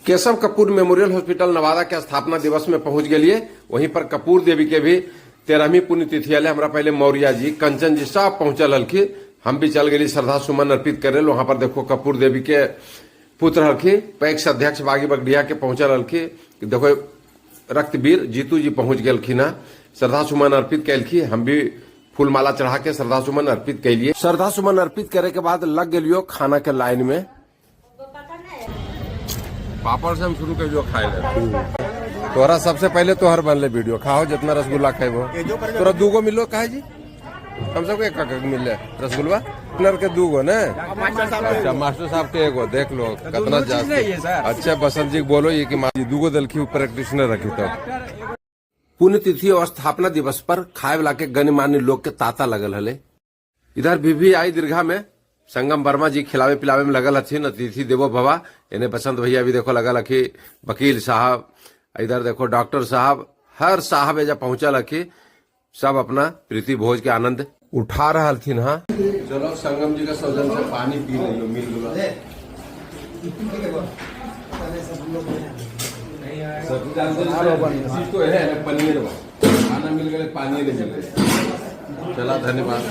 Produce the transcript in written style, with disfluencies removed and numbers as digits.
Keshav Kapoor memorial hospital Nawada के स्थापना दिवस में पहुंच गेलिए। वहीं पर कपूर देवी के भी 13वीं पुण्यतिथि आले। हमरा पहले मौर्य जी, कंचन जी सब पहुंचल हलखी। हम भी चल गेली श्रद्धा सुमन अर्पित करे। वहां पर देखो कपूर देवी के पुत्र हलखी, पैक्स अध्यक्ष बागी बगडिया के पहुंचल हलखी। देखो रक्तवीर जीतू जी पहुंच गेलखिन है, श्रद्धा सुमन अर्पित कैलखी। हम भी फूल माला चढ़ा के श्रद्धा सुमन अर्पित कैलिए। श्रद्धा सुमन अर्पित करे के बाद लग गेलियो खाना के लाइन में। पापड़ से हम शुरू कर खाए ले। तोरा सबसे पहले तोहर बनले वीडियो। खाओ जितना रसगुल्ला खेबो। तोरा दूगो मिलो काहे जी? हम सबके एक एक मिले रसगुल्ला नर के दूगो ने। अच्छा, मास्टर साहब के एगो। देख लो कितना जास्त। अच्छा, बसंत जी के बोलो ये कि जी दूगो दलखी, प्रैक्टिशनर रखी। तो पुण्यतिथि और स्थापना दिवस पर खाए वाला के गणमान्य लोग के तांता लगल हले। इधर भी आई दीर्घा में संगम वर्मा जी खिलावे पिलावे में लगल हथिन। अतिथि देवो भवा। इन्हें बसंत भैया भी देखो लगल हखी, वकील साहब, इधर देखो डॉक्टर साहब, हर साहब एजा पहुंचल हखी। सब अपना प्रीति भोज के आनंद उठा रहा हथिन। हाँ, चलो, संगम जी का सौजन से पानी पी लियो, मिल गया। सब चीज तो है ना, पनीर खाना मिल गए, पानी नहीं मिल गए। चला, धन्यवाद।